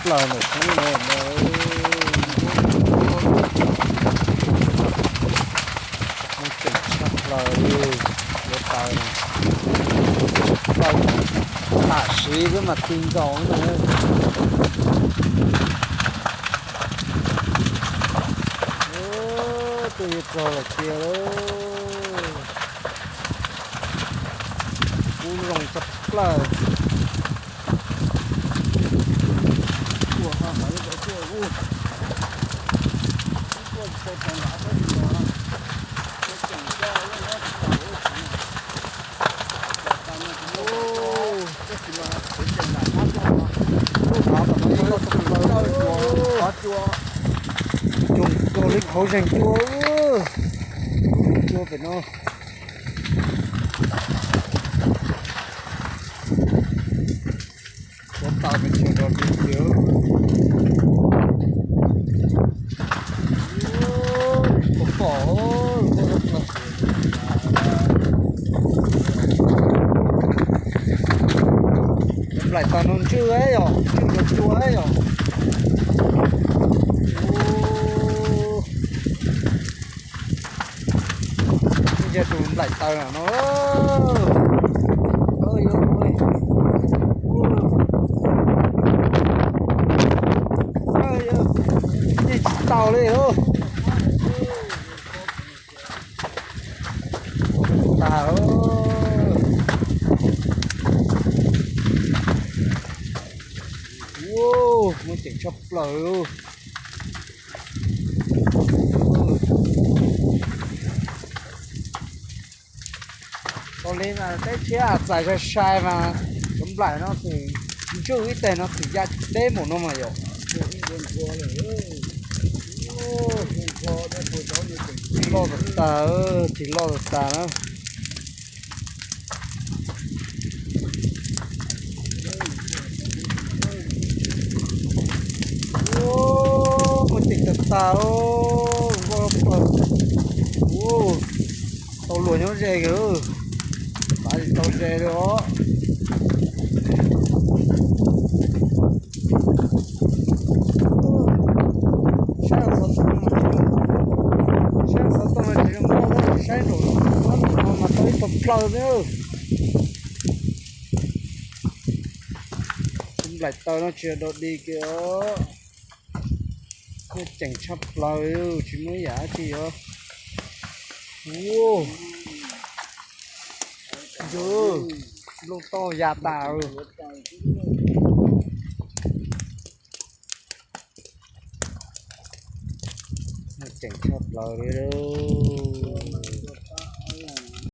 plaws ntawm xwb no. Muaj ceem tshaj plaws li, lub taws no. Tam sim xwb mas ti nkaus no. Twb yuav txog lawm tiag lauj. Kub zoo tshaj plaws. Cog li qhov zeeg cua, cua pem no. Ua tau me ntsis rau li tiag. Pom pom. Nplaim taws no ntswj yom, ntswj cua yom. Ntshe tus nplaim taws no. Ntshe tsis tau li. Tag. Muaj ceem tshaj plaws. Ua li mas teb tshiab txais sai sai mas cov nplaim no xwm ntswj ib teg no xwm ya deb npaum no mas yom. Loj tas tas, tig loj tas tas na. Muaj ceem tas tas, nkauj plaws. Tau luag nyob ze kawg, xav tsis tau ze li os. Saib xov tooj no tsis zoo nkauj, saib nraum no mas tau ib tog plhaw xwb. Tus nplaim taws no tsis yog dog dig kiag os. Muaj ceem tshaj plaws, tsis muaj ib yam dab tsi os. Nplooj toj ya tas. Muaj ceem tshaj plaws li lauj.